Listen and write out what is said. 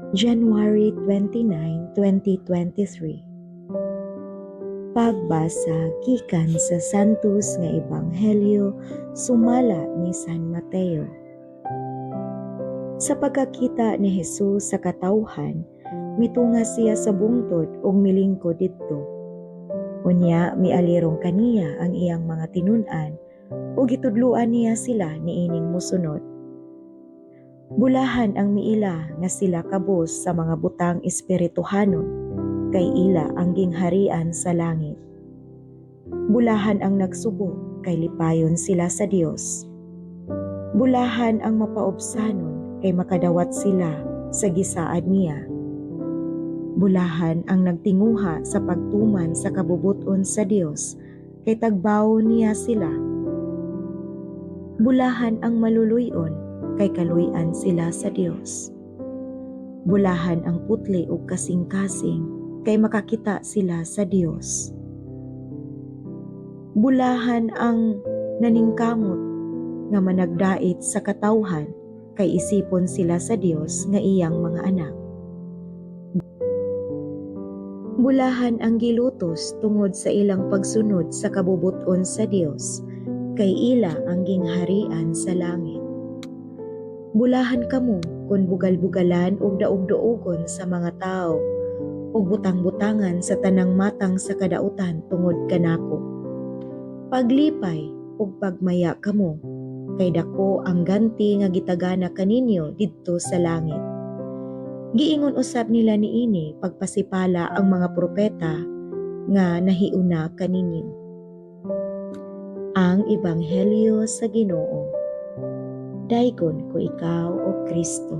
January 29, 2023. Pagbasa gikan sa Santos nga Ebanghelyo sumala ni San Mateo. Sa pagkakita ni Jesus sa katawhan, mitunga siya sa bungtod ug milingkod didto. Unya mialirong kaniya ang iyang mga tinun-an ug gitudloan niya sila niining mosunod. Bulahan ang miila nga sila kabos sa mga butang espirituhanon, kay ila ang gingharian sa langit. Bulahan ang nagsubo, kay lipayon sila sa Dios. Bulahan ang mapaubsanon, kay makadawat sila sa gisaad niya. Bulahan ang nagtinguha sa pagtuman sa kabubut-on sa Dios, kay tagbawon niya sila. Bulahan ang maluluy-on, kay kaluy-an sila sa Dios. Bulahan ang putli ug kasing-kasing, kay makakita sila sa Dios. Bulahan ang naningkamot nga managdait sa katawhan, kay isipon sila sa Dios nga iyang mga anak. Bulahan ang gilutos tungod sa ilang pagsunod sa kabubut-on sa Dios, kay ila ang gingharian sa langit. Bulahan kamo kung bugal-bugalan ug daog-daugon sa mga tao ug butang-butangan sa tanang matang sa kadautan tungod kanako. Paglipay ug pagmaya kamo, kay dako ang ganti nga gitagana kaninyo didto sa langit. Giingon usab nila niini pagpasipala ang mga propeta nga nahiuna kaninyo. Ang Ebanghelyo sa Ginoo. Daygon ko ikaw, O Kristo.